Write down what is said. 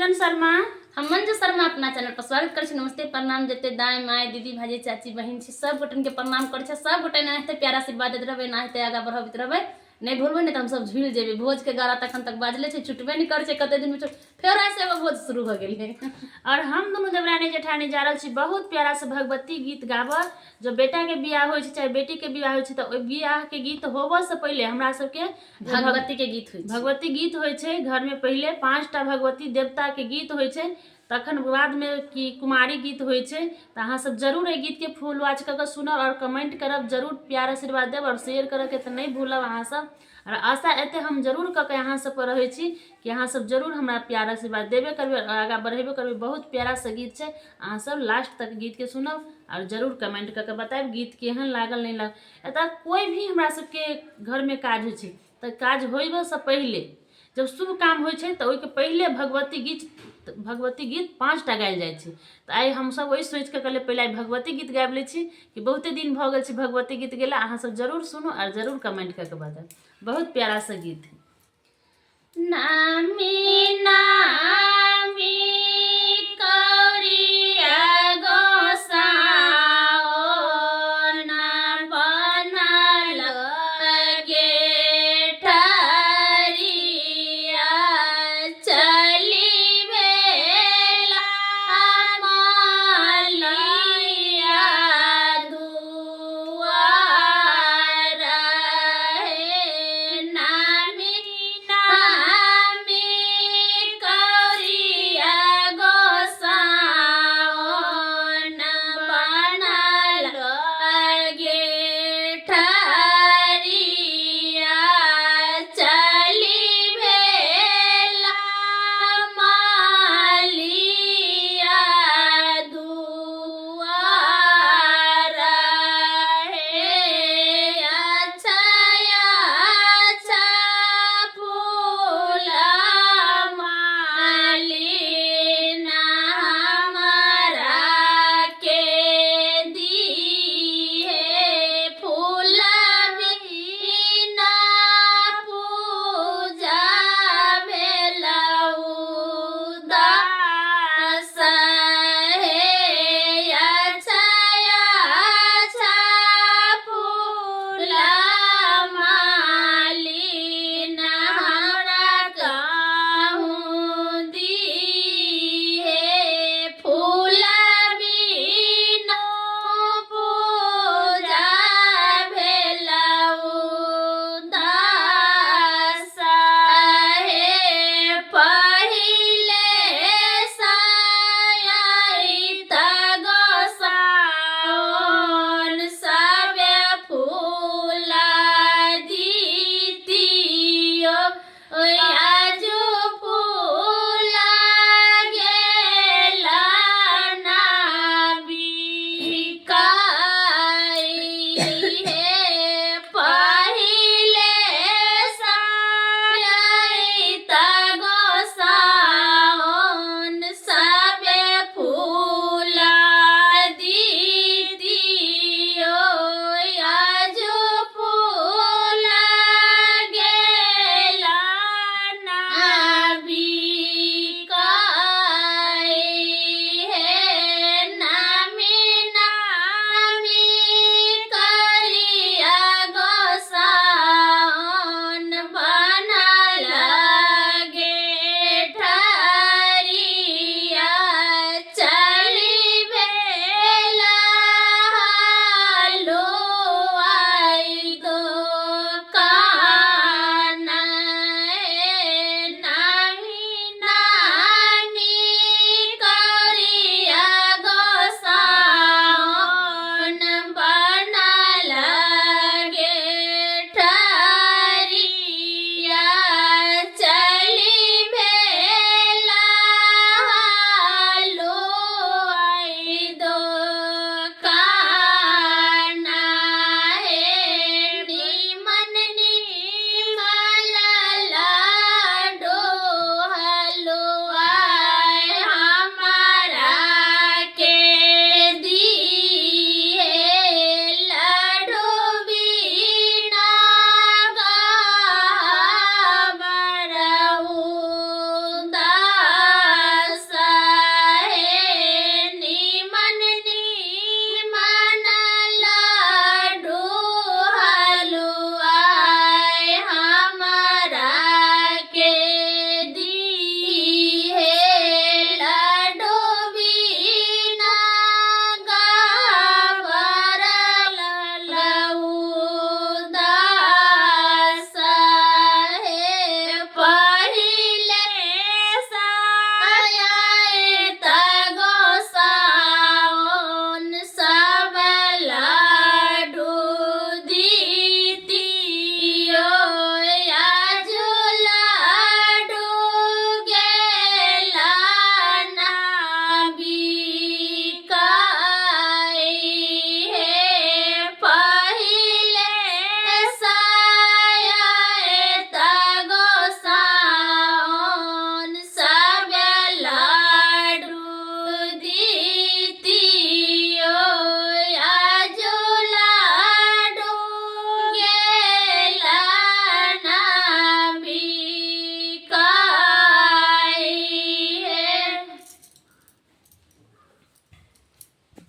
चंदन शर्मा। हम मंजू शर्मा अपना चैनल पर स्वागत करै छी। नमस्ते, प्रणाम जते दाय my दीदी भाजी चाची बहिन छी सब गोटन के प्रणाम करै छी। सब गोटे एनाहिते प्यार आशीर्वाद दैत रहबै, एनाहिते आगाँ बढ़बैत रहबै। नहि भूलबै नहि तऽ हमसब झूलि जेबै। भोज के गाड़ा तखन तक बाजले छै, छुटबे नहि करै छै। कते दिन में फेर आइ से एगो भोज शुरू भऽ गेलै। और हम दुनू देवरानी जेठानी जा रहल छी बहुत प्यारा से भगवती गीत गाबऽ। जब बेटा के बियाह होइ छै चाहे बेटी के बियाह होइ छै तऽ ओहि बियाह के गीत होबऽ से पहिले हमरा सबके भगवती के गीत होइ छै। भगवती गीत होइ छै। घर में पहिले 5टा भगवती देवता के गीत होइ छै, तखन बाद में की कुमारी गीत होइ छै। तऽ अहाँ सब जरूर एहि गीत के फुल वॉच कऽ कऽ सुनब और कमेंट करब, जरूर प्यार आशीर्वाद देब और शेयर करऽ के तऽ नहि भूलब अहाँ सब। और आशा एते हम जरूर कऽ के अहाँ सब पर रहै छी कि अहाँ सब जरूर हमरा प्यार आशीर्वाद देबे करबै और आगाँ बढ़ेबे करबै। बहुत प्यारा सा गीत छै, अहाँ सब लास्ट तक गीत के सुनब और जरूर कमेंट कऽ के बतायब गीत केहन लागल नहि लागल। एतऽ कोइ भी हमरा सबके घरमे काज होइ छै तऽ काज होइबसँ पहिले जब शुभ काम होइ छै तऽ ओहिके पहिले भगवती गीत 5टा गायल जाइ छै। तऽ आइ हमसब ओहि सोचिके कहलियै पहिले आइ भगवती गीत गाबि लै छी कि बहुते दिन भऽ गेल छै भगवती गीत गेला। अहाँ सब जरूर सुनू और जरूर कमेंट कऽ के बताउ। बहुत प्यारा सा गीत है। नामी नामी